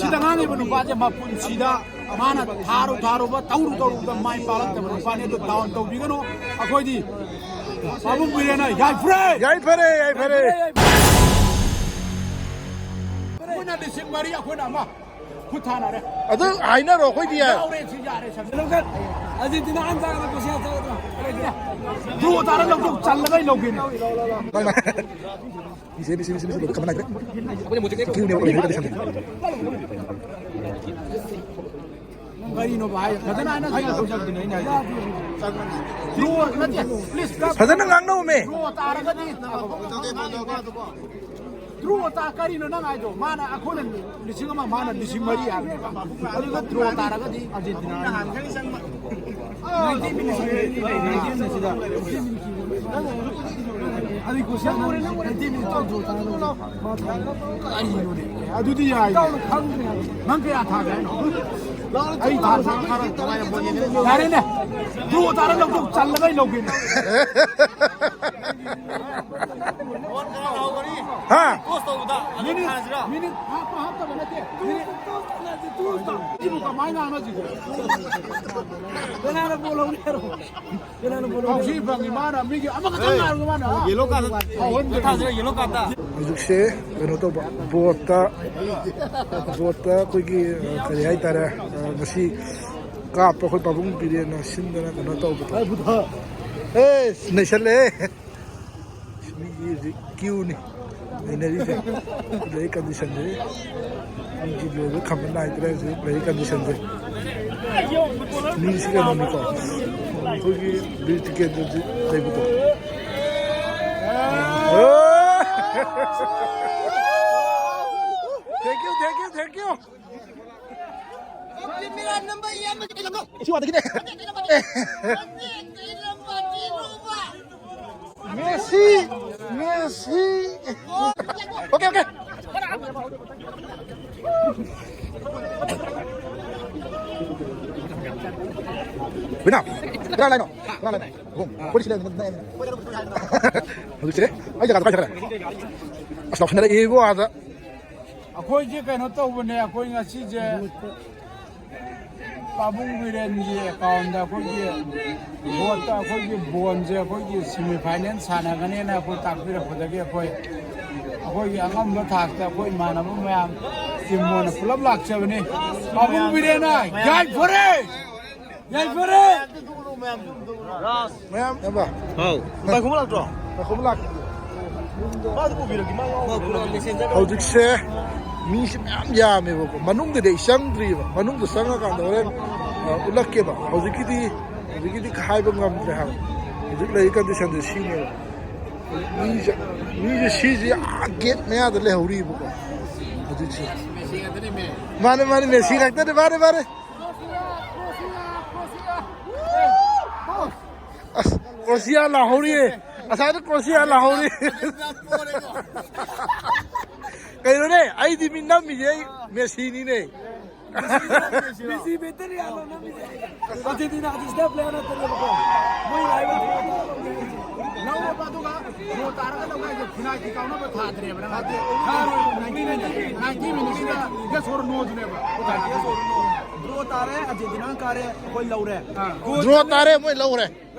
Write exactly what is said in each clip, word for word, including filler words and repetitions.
ꯁꯤꯗ ꯉꯥꯡꯉꯤꯕ ꯅꯨꯄꯥꯁꯦ ꯃꯄꯨꯟꯁꯤꯗ ꯃꯥꯅ ꯊꯥꯔꯨ ꯊꯥꯔꯨꯕ, ꯇꯧꯔꯨ ꯇꯧꯔꯨꯕꯗ ꯃꯥꯏ ꯄꯥꯛꯂꯛꯇꯕ ꯅꯨꯄꯥꯅꯤ꯫ ꯑꯗꯨ ꯗꯥꯎꯟ ꯇꯧꯕꯤꯒꯅꯨ꯫ ꯑꯩꯈꯣꯏꯗꯤ ꯄꯥꯕꯨꯡ ꯕꯤꯔꯦꯟꯅ ꯌꯥꯏꯐꯔꯦ! ꯌꯥꯏꯐꯔꯦ, ꯌꯥꯏꯐꯔꯦ꯫ ꯑꯩꯈꯣꯏꯅ ꯂꯤꯁꯤꯡ ꯃꯔꯤ, ꯑꯩꯈꯣꯏꯅ ꯑꯃ꯫ ꯈꯨꯠ ꯊꯥꯅꯔꯦ꯫ ꯑꯗꯨ ꯍꯥꯏꯅꯔꯣ, ꯑꯩꯈꯣꯏꯗꯤ ꯌꯥꯏ꯫ ꯌꯥꯎꯔꯦ, ꯁꯤ ꯌꯥꯔꯦ, ꯁꯝ-꯫ ꯑꯥꯔꯖꯦꯟꯇꯤꯅꯥ ꯍꯥꯟ ꯆꯥꯒꯗ꯭ꯔꯥ, ꯀ꯭ꯔꯣꯁꯤꯌꯥ ꯆꯥꯒꯗ꯭ꯔꯥ? ꯗ꯭ꯔꯣ ꯇꯥꯔ ꯂꯧꯊꯣꯛ ꯆꯜꯂꯒ ꯑꯩ ꯂꯧꯒꯦꯅꯦ꯫ ꯅꯪꯅ ꯃꯤꯁꯦ, ꯃꯤꯁꯦ, ꯃꯤꯁꯦ, ꯃꯤꯁꯦ ꯂꯣꯏ ꯈꯝꯕ ꯅꯥꯏꯗ꯭ꯔꯦ꯫ ꯀ꯭ꯌꯨꯅꯦꯕ ꯑꯣꯏꯔꯤꯕ ꯀꯟꯗꯤꯁꯟꯁꯦ꯫ ꯀꯔꯤꯅꯣ ꯚꯥꯏ? ꯐꯖꯅ ꯍꯥꯏꯅꯁꯤ꯫ ꯗ꯭ꯔꯣ ꯅꯠꯇꯦ, ꯄ꯭ꯂꯤꯖ꯫ ꯐꯖꯅ ꯉꯥꯡꯅꯧꯃꯦ꯫ ꯗ꯭ꯔꯣ ꯇꯥꯔꯒꯗꯤ꯫ ꯗ꯭ꯔꯣ ꯇꯥ-, ꯀꯔꯤꯅꯣ ꯅꯪ ꯍꯥꯏꯗꯣ? ꯃꯥꯅ, ꯑꯩꯈꯣꯏꯅ ꯂꯤꯁꯤꯡ ꯑꯃ, ꯃꯥꯅ ꯂꯤꯁꯤꯡ ꯃꯔꯤ ꯍꯥꯏꯕꯅꯦꯕ꯫ ꯑꯗꯨꯒ ꯗ꯭ꯔꯣ ꯇꯥꯔꯒꯗꯤ ꯑꯥꯔꯖꯦꯟꯇꯤꯅꯥ꯫ ꯅꯥꯏꯟꯇꯤ ꯃꯤꯅꯤꯠꯁꯤꯗ꯫ ꯑꯗꯨꯗꯤ ꯌꯥꯏ꯫ ꯅꯪ ꯀꯌꯥ ꯊꯥꯒꯦ ꯍꯥꯏꯅꯣ? ꯑꯩ ꯊꯥ ꯊꯥ ꯈꯔ ꯌꯥꯔꯦꯅꯦ꯫ ꯗ꯭ꯔꯣ ꯇꯥꯔ ꯂꯧꯊꯣꯛ ꯆꯜꯂꯒ ꯑꯩ ꯂꯧꯒꯦꯅꯦ꯫ ꯍꯥ? ꯃꯤꯅꯤꯠ, ꯃꯤꯅꯤꯠ ꯍꯥꯞꯄ ꯍꯥꯞꯇꯕ ꯅꯠꯇꯦ꯫ ꯃꯤꯅꯤꯠ ꯁꯤꯕꯨ ꯀꯃꯥꯏꯅ ꯉꯥꯡꯅꯁꯤꯒꯦ? ꯀꯅꯥꯅ ꯕꯣꯜ ꯂꯧꯅꯤ ꯍꯥꯏꯔꯣ? ꯀꯅꯥꯅ ꯕꯣꯜ ꯂꯧꯅꯤ? ꯀꯥꯎꯁꯤ ꯐꯪꯉꯤ ꯃꯥꯅ, ꯃꯤꯒꯤ ꯑꯃꯈꯛꯇꯪ ꯉꯥꯏꯔꯒ ꯃꯥꯅ ꯌꯦꯂꯣ ꯀꯥꯔꯗ꯫ ꯊꯥꯁꯤꯔ ꯌꯦꯂꯣ ꯀꯥꯔꯗ꯫ ꯍꯧꯖꯤꯛꯁꯦ ꯀꯩꯅꯣ ꯇꯧꯕ, ꯕꯣꯠꯇ, ꯕꯣꯠꯇ ꯑꯩꯈꯣꯏꯒꯤ, ꯑ, ꯀꯔꯤ ꯍꯥꯏꯇꯥꯔꯦ, ꯑ, ꯉꯁꯤ ꯀꯥꯞꯄ ꯑꯩꯈꯣꯏ ꯄꯥꯕꯨꯡ ꯕꯤꯔꯦꯟꯅ ꯁꯤꯟꯗꯅ ꯀꯩꯅꯣ ꯇꯧꯕꯗꯣ꯫ ꯑꯦ, ꯅꯩꯁꯜꯂꯦ꯫ ꯃꯤꯒꯤ ꯍꯧꯖꯤꯛ ꯀ꯭ꯌꯨꯅꯤ ꯂꯩꯅꯔꯤꯁꯦ꯫ ꯂꯩ ꯀꯟꯗꯤꯁꯟꯁꯦ꯫ ꯃꯤꯒꯤ ꯂꯣꯏꯕ ꯈꯝꯕ ꯅꯥꯏꯗ꯭ꯔꯦ ꯍꯧꯖꯤꯛ ꯂꯩ ꯀꯟꯗꯤꯁꯟꯁꯦ꯫ ꯃꯤꯁꯤ ꯀꯩꯅꯣꯅꯤꯀꯣ꯫ ꯑꯩꯈꯣꯏꯒꯤ ꯕꯤꯔ ꯇꯤꯀꯦꯟꯗ꯭ꯔꯖꯤꯠ ꯂꯩꯕꯗꯣ꯫ Thank you, thank you, thank you. ꯁꯤ ꯋꯥꯗꯒꯤꯅꯦ꯫ Messi, Messi. Okay, okay. ꯍꯨꯏꯅꯥꯎ, ꯀꯅꯥ ꯂꯥꯏꯅꯣ? ꯀꯅꯥ ꯂꯥꯏꯅꯣ? ꯑꯍꯨꯝ꯫ ꯑꯩꯈꯣꯏꯗꯤ ꯁꯤꯗ ꯅꯛꯑꯦ꯫ ꯍꯧꯖꯤꯛꯁꯦ ꯑꯩ ꯖꯒꯥꯗꯣ ꯀꯥꯏ ꯆꯠꯈ꯭ꯔꯦ? ꯑꯁ, ꯂꯥꯎꯁꯟꯅꯔꯛꯑꯦꯕꯣ ꯑꯥꯗ꯫ ꯑꯩꯈꯣꯏꯁꯦ ꯀꯩꯅꯣ ꯇꯧꯕꯅꯦ, ꯑꯩꯈꯣꯏ ꯉꯁꯤꯁꯦ ꯄꯥꯕꯨꯡ ꯕꯤꯔꯦꯟꯒꯤ ꯑꯦꯀꯥꯎꯟꯗ ꯑꯩꯈꯣꯏꯒꯤ ꯕꯣꯠꯇ ꯑꯩꯈꯣꯏꯒꯤ ꯕꯣꯟꯁꯦ ꯑꯩꯈꯣꯏꯒꯤ ꯁꯦꯃꯤꯐꯥꯏꯅꯦꯜ ꯁꯥꯟꯅꯒꯅꯦꯅ ꯑꯩꯈꯣꯏ ꯇꯥꯛꯄꯤꯔꯛꯄꯗꯒꯤ ꯑꯩꯈꯣꯏ ꯑꯩꯈꯣꯏꯒꯤ ꯑꯉꯝꯕ ꯊꯥꯛꯇ ꯑꯩꯈꯣꯏ ꯏꯃꯥꯟꯅꯕ ꯃꯌꯥꯝ ꯇꯤꯝ ꯑꯣꯏꯅ ꯄꯨꯂꯞ ꯂꯥꯛꯆꯕꯅꯤ꯫ ꯄꯥꯕꯨꯡ ꯕꯤꯔꯦꯟꯅ ꯌꯥꯏꯐꯔꯦ! ꯌꯥꯏꯐꯔꯦ! ꯃꯌꯥꯝ ꯏꯌꯥꯝꯕ, ꯍꯥꯎ꯫ ꯄꯥꯏꯈꯣꯝꯕ ꯂꯥꯛꯇ꯭ꯔꯣ? ꯄꯥꯏꯈꯣꯝꯕ ꯂꯥꯛꯇ꯭ꯔꯣ? ꯃꯥꯗꯨ ꯄꯨꯕꯤꯔꯛꯀꯦ, ꯃꯥ ꯉꯥꯎꯔꯦ꯫ ꯍꯧꯖꯤꯛꯁꯦ ꯃꯤꯁꯦ ꯃꯌꯥꯝ ꯌꯥꯝꯃꯦꯕꯀꯣ, ꯃꯅꯨꯡꯗꯗꯤ ꯑꯩ ꯆꯪꯗ꯭ꯔꯤꯕ꯫ ꯃꯅꯨꯡꯗ ꯆꯪꯉꯀꯥꯟꯗ ꯍꯣꯔꯦꯟ, ꯑ, ꯎꯠꯂꯛꯀꯦꯕ꯫ ꯍꯧꯖꯤꯛꯀꯤꯗꯤ, ꯍꯧꯖꯤꯛꯀꯤꯗꯤ ꯍꯥꯏꯕ ꯉꯝꯗ꯭ꯔꯦ ꯍꯥꯏꯕ꯫ ꯍꯧꯖꯤꯛ ꯂꯩꯔꯤ ꯀꯟꯗꯤꯁꯟꯁꯦ ꯁꯤꯅꯦꯕ꯫ ꯃꯤꯁꯦ, ꯃꯤꯁꯦ ꯁꯤꯁꯦ ꯑꯥ ꯒꯦꯠ ꯃꯌꯥꯗ ꯂꯩꯍꯧꯔꯤꯕꯀꯣ ꯍꯧꯖꯤꯛꯁꯦ꯫ ꯃꯥꯅꯦ, ꯃꯥꯅꯦ, ꯃꯦꯁꯤ ꯉꯥꯛꯇꯅꯦ꯫ ꯃꯥꯅꯦ, ꯃꯥꯅꯦ꯫ ꯑꯁ, ꯀ꯭ꯔꯣꯁꯤꯌꯥ ꯂꯥꯍꯧꯔꯤꯌꯦ꯫ ꯉꯁꯥꯏꯗ ꯀ꯭ꯔꯣꯁꯤꯌꯥ ꯂꯥꯍꯧꯔꯤ꯫ ꯀꯩꯅꯣꯅꯦ, ꯑꯩꯗꯤ ꯃꯤ ꯅꯝꯃꯤꯁꯦ ꯑꯩ ꯃꯦꯁꯤꯅꯤꯅꯦ꯫ Messi battery ꯌꯥꯜꯂꯣ ꯅꯝꯃꯤꯁꯦ꯫ ꯑꯥꯔꯖꯦꯟꯇꯤꯅꯥꯒꯤ ꯁ꯭ꯇꯥꯔ ꯄ꯭ꯂꯦꯌꯔ ꯅꯠꯇꯅꯦꯕꯀꯣ꯫ ꯃꯣꯏ ꯂꯥꯏꯕꯛ ꯂꯧꯔꯕ ꯑꯗꯨꯒ ꯗ꯭ꯔꯣ ꯇꯥꯔꯒ ꯂꯧꯒꯥꯏꯁꯦ ꯐꯤꯅꯥꯏꯜꯇꯤ ꯀꯥꯎꯅꯕ ꯊꯥꯗ꯭ꯔꯦꯕ ꯅꯪ꯫ ꯊꯥꯗꯦ꯫ ꯊꯥꯔꯣꯏꯕ ꯅꯥꯏꯟꯇꯤ ꯃꯤꯅꯤꯠꯁꯤꯗ ꯌꯦꯁ ꯑꯣꯔ ꯅꯣꯗꯨꯅꯦꯕ꯫ ꯗ꯭ꯔꯣ ꯇꯥꯔꯦ, ꯑꯥꯔꯖꯦꯟꯇꯤꯅꯥꯅ ꯀꯥꯔꯦ, ꯑꯩꯈꯣꯏ ꯂꯧꯔꯦ꯫ ꯑꯥ꯫ ꯒꯣꯜ ꯗ꯭ꯔꯣ ꯆꯜꯂꯦ꯫ ꯇꯥꯔꯦ, ꯃꯣꯏ ꯂꯧꯔꯦ꯫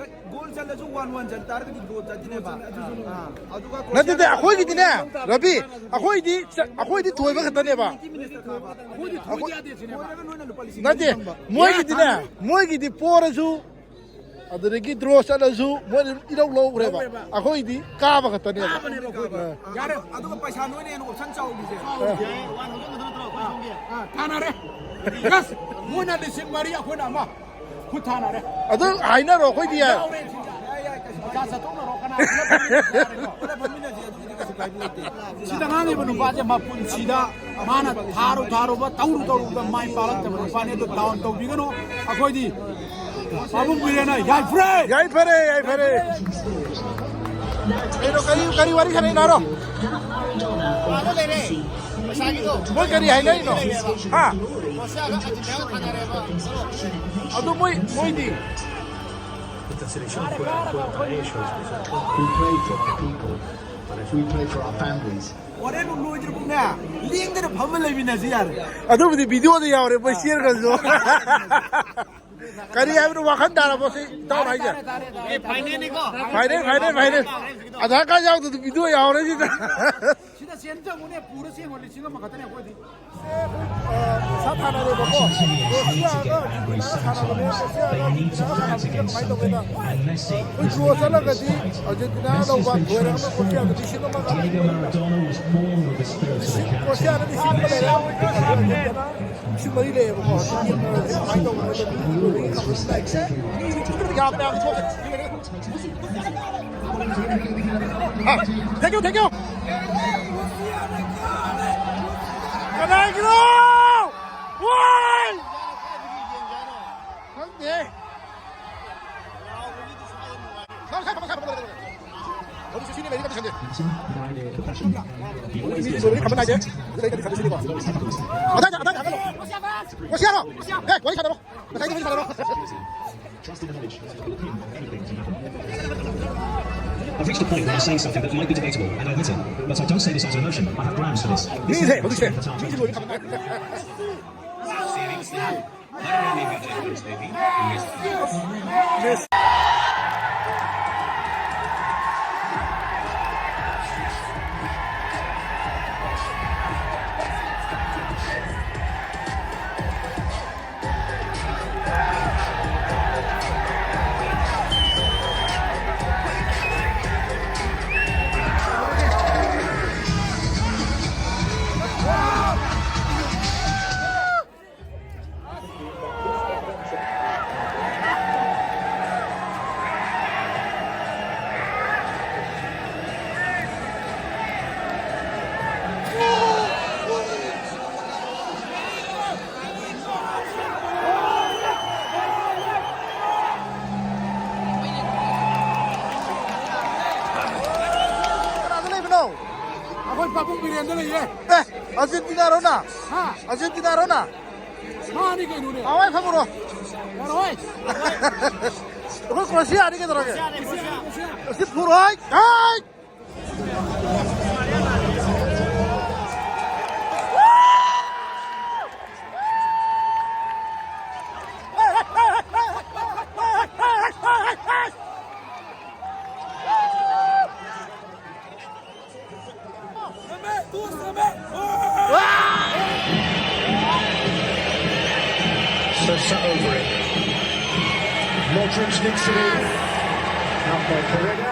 ꯒꯣꯜ ꯆꯜꯂꯁꯨ ꯋꯥꯟ ꯋꯥꯟ ꯆꯟ ꯇꯥꯔꯒꯗꯤ ꯗ꯭ꯔꯣ ꯆꯠꯇꯅꯦꯕ꯫ ꯑꯥ, ꯑꯗꯨꯒ ꯅꯠꯇꯦ, ꯅꯠꯇꯦ, ꯑꯩꯈꯣꯏꯒꯤꯗꯤꯅꯦ, ꯔꯕꯤ, ꯑꯩꯈꯣꯏꯗꯤ ꯆ-, ꯑꯩꯈꯣꯏꯗꯤ ꯊꯣꯏꯕ ꯈꯛꯇꯅꯦꯕ꯫ ꯅꯥꯏꯟꯇꯤ ꯃꯤꯅꯤꯠꯁꯇ ꯀꯥꯕ꯫ ꯑꯩꯈꯣꯏꯗꯤ ꯊꯣꯏꯕ ꯑꯩꯈꯣꯏ-, ꯌꯥꯗꯦ ꯁꯤꯅꯦꯕ꯫ ꯂꯣꯏꯔꯒ ꯅꯣꯏꯅ ꯂꯨꯄꯥ ꯂꯤꯁꯤꯡ ꯅꯠꯇꯦ, ꯃꯔꯤ ꯐꯪꯕ꯫ ꯃꯣꯏꯒꯤꯗꯤꯅꯦ, ꯌꯥ, ꯃꯣꯏꯒꯤꯗꯤ ꯄꯣꯔꯁꯨ ꯑꯗꯨꯗꯒꯤ ꯗ꯭ꯔꯣ ꯆꯠꯂꯁꯨ ꯃꯣꯏ ꯑꯗꯨꯝ ꯏꯔꯧ ꯂꯧꯈ꯭ꯔꯦꯕ꯫ ꯂꯧꯈ꯭ꯔꯦꯕ꯫ ꯑꯩꯈꯣꯏꯗꯤ ꯀꯥꯕ ꯈꯛꯇꯅꯦꯕ꯫ ꯀꯥꯕꯅꯦꯕ ꯑꯩꯈꯣꯏꯗꯤ꯫ ꯑꯥ꯫ ꯌꯥꯔꯦ꯫ ꯑꯗꯨꯒ ꯄꯩꯁꯥ ꯅꯣꯏꯅ ꯍꯦꯟꯅ ꯑꯣꯞꯁꯟ ꯆꯥꯎꯔꯤꯁꯦ꯫ ꯑꯥ, ꯇꯥꯅꯔꯦ꯫ ꯌꯦꯁ! ꯃꯣꯏꯅ ꯂꯤꯁꯤꯡ ꯃꯔꯤ, ꯑꯩꯈꯣꯏꯅ ꯑꯃ꯫ ꯈꯨꯠ ꯊꯥꯅꯔꯦ꯫ ꯑꯗꯨ ꯍꯥꯏꯅꯔꯣ, ꯑꯩꯈꯣꯏꯗꯤ ꯌꯥꯏ꯫ ꯌꯥꯎꯔꯦ ꯁꯤꯗ꯫ ꯌꯥꯏ, ꯌꯥꯏ, ꯀꯩꯁꯨ ꯄꯩꯁꯥ ꯆꯠꯊꯣꯛꯅꯔꯣ, ꯀꯅꯥ ꯄꯨꯂꯞ ꯐꯝꯃꯤꯟꯅꯁꯤ ꯍꯥꯏꯔꯦꯀꯣ꯫ ꯄꯨꯂꯞ ꯐꯝꯃꯤꯟꯅꯁꯤ, ꯑꯗꯨꯒꯤꯗꯤ ꯀꯩꯁꯨ ꯀꯥꯏꯕ ꯂꯩꯇꯦ꯫ ꯁꯤꯗ ꯉꯥꯡꯉꯤꯕ ꯅꯨꯄꯥꯁꯦ ꯃꯄꯨꯟꯁꯤꯗ ꯃꯥꯅ ꯊꯥꯔꯨ ꯊꯥꯔꯨꯕ, ꯇꯧꯔꯨ ꯇꯧꯔꯨꯕꯗ ꯃꯥꯏ ꯄꯥꯛꯂꯛꯇꯕ ꯅꯨꯄꯥꯅꯤ꯫ ꯑꯗꯣ ꯗꯥꯎꯟ ꯇꯧꯕꯤꯒꯅꯨ꯫ ꯑꯩꯈꯣꯏꯗꯤ ꯄꯥꯕꯨꯡ ꯕꯤꯔꯦꯟꯅ ꯌꯥꯏꯐꯔꯦ! ꯌꯥꯏꯐꯔꯦ, ꯌꯥꯏꯐꯔꯦ꯫ ꯀꯩꯅꯣ, ꯀꯔꯤ, ꯀꯔꯤ ꯋꯥꯔꯤ ꯁꯥꯟꯅꯩꯅꯣ ꯍꯥꯏꯔꯣ? ꯃꯣꯏ ꯀꯔꯤ ꯍꯥꯏꯅꯔꯤꯅꯣ? ꯍꯥ? ꯑꯗꯨ ꯃꯣꯏ, ꯃꯣꯏꯗꯤ? We pray for our people, we pray for our families. ꯍꯣꯔꯦꯟ ꯂꯣꯏꯗ꯭ꯔꯤꯐꯥꯎꯅꯦ ꯂꯦꯡꯗꯅ ꯐꯝꯃ ꯂꯩꯃꯤꯟꯅꯁꯤ ꯌꯥꯔꯦ꯫ ꯑꯗꯨꯕꯨꯗꯤ ꯚꯤꯗꯤꯑꯣꯗ ꯌꯥꯎꯔꯦ ꯃꯣꯏ ꯆꯦꯟꯈ꯭ꯔꯁꯨ꯫ ꯀꯔꯤ ꯍꯥꯏꯕꯅꯣ? ꯋꯥꯈꯜ ꯇꯥꯔꯕꯣ ꯁꯤ ꯏꯇꯥꯎꯅ ꯍꯥꯏꯁꯦ? ꯐꯥꯏꯅꯦꯜꯅꯤꯀꯣ꯫ Final, final, final. Aadhaar card ꯌꯥꯎꯗꯗꯤ ꯚꯤꯗꯤꯑꯣ ꯌꯥꯎꯔꯦ ꯁꯤꯗ꯫ ꯁꯤꯗ ꯁꯦꯟ ꯆꯪꯉꯨꯅꯦ, ꯄꯨꯔ ꯆꯦꯡꯉꯣ ꯂꯤꯁꯤꯡ ꯑꯃ ꯈꯛꯇꯅꯦ ꯑꯩꯈꯣꯏꯗꯤ꯫ ꯄꯩꯁꯥ ꯊꯥꯅꯔꯦꯕꯀꯣ꯫ ꯀ꯭ꯔꯣꯁꯤꯌꯥꯒ ꯑꯥꯔꯖꯦꯟꯇꯤꯅꯥꯒ ꯁꯥꯟꯅꯕꯅꯦ꯫ ꯀ꯭ꯔꯣꯁꯤꯌꯥꯒ ꯑꯥꯔꯖꯦꯟꯇꯤꯅꯥꯒ ꯁꯥꯟꯅꯕꯁꯤꯗ ꯀꯃꯥꯏꯅ ꯇꯧꯒꯦꯗ? ꯑꯩꯈꯣꯏ ꯗ꯭ꯔꯣ ꯆꯠꯂꯒꯗꯤ ꯑꯥꯔꯖꯦꯟꯇꯤꯅꯥ ꯂꯧꯕ, ꯊꯣꯏꯔꯒꯅ ꯀ꯭ꯔꯣꯁꯤꯌꯥꯗ ꯂꯤꯁꯤꯡ ꯑꯃꯒ ꯂꯤꯁꯤꯡ, ꯀ꯭ꯔꯣꯁꯤꯌꯥꯗ ꯂꯤꯁꯤꯡ ꯑꯃ ꯂꯩꯔꯦ꯫ ꯑꯥꯔꯖꯦꯟꯇꯤꯅꯥ ꯂꯤꯁꯤꯡ ꯃꯔꯤ ꯂꯩꯌꯦꯕꯀꯣ꯫ ꯍꯧꯖꯤꯛ ꯌꯦꯡꯅꯔꯗꯤ ꯀꯃꯥꯏꯅ ꯇꯧꯕꯅꯣ? ꯃꯤꯗꯤ ꯌꯥꯝ ꯌꯥꯝ ꯊꯣꯛꯑꯦ꯫ ꯍꯥ, thank you, thank you. ꯀꯅꯥꯒꯤꯅꯣ? ꯋꯥꯏ! ꯈꯪꯗꯦ꯫ ꯁꯥꯎ, ꯁꯥꯎ, ꯁꯥꯎ, ꯁꯥꯎ, ꯁꯥꯎ, ꯁꯥꯎ꯫ ꯍꯧꯖꯤꯛꯁꯨ ꯁꯤꯅꯤ ꯂꯩꯔꯤ ꯀꯟꯗꯤꯁꯟꯁꯦ꯫ ꯃꯤꯗꯤ ꯂꯣꯏꯕꯗꯤ ꯈꯝꯕ ꯅꯥꯏꯗꯦ꯫ ꯍꯧꯖꯤꯛ ꯂꯩꯔꯤ ꯀꯟꯗꯤꯁꯟꯁꯦ ꯁꯤꯅꯤꯀꯣ꯫ ꯑꯗꯥꯏꯗ, ꯑꯗꯥꯏꯗ, ꯑꯗꯥꯏꯗ꯫ ꯀ꯭ꯔꯣꯁꯤꯌꯥꯔꯣ? ꯑꯦ, ꯋꯥꯔꯤ ꯁꯥꯟꯅꯔꯣ꯫ ꯉꯁꯥꯏꯗꯤ ꯋꯥꯔꯤ ꯁꯥꯟꯅꯔꯣ꯫ Trust in the knowledge that will pin anything to happen. I've reached a point where I say something that might be debatable, and I admit it. But I don't say this out of emotion. I have grounds for this. This is ꯃꯤꯁꯦ ꯍꯧꯖꯤꯛꯁꯦ, ꯃꯤꯁꯦ ꯂꯣꯏꯅ ꯈꯝꯕ ꯅꯥꯏꯗꯦ꯫ ꯀꯅꯥꯗ ꯂꯩꯕꯅꯣ? ꯑꯩꯈꯣꯏ ꯄꯥꯕꯨꯡ ꯕꯤꯔꯦꯟꯗ ꯂꯩꯌꯦ꯫ ꯑꯦ, ꯑꯥꯔꯖꯦꯟꯇꯤꯅꯥꯔꯣ ꯅꯪ? ꯍꯥ? ꯑꯥꯔꯖꯦꯟꯇꯤꯅꯥꯔꯣ ꯅꯪ? ꯃꯥꯅꯤ ꯀꯩꯅꯣꯅꯦ꯫ ꯄꯥꯎ ꯍꯦꯛ ꯐꯝꯃꯨꯔꯣ꯫ ꯌꯥꯔꯣꯏ꯫ ꯑꯩꯈꯣꯏ ꯀ꯭ꯔꯣꯁꯤꯌꯥꯅꯤ ꯀꯩꯗꯧꯔꯒꯦ? ꯀ꯭ꯔꯣꯁꯤꯌꯥꯅꯤ, ꯀ꯭ꯔꯣꯁꯤꯌꯥ꯫ ꯀ꯭ꯔꯣꯁꯤ ꯐꯨꯔꯣꯏ꯫ ꯍꯥꯏ! Sat over it. Modric nicks it in. Out by Correa.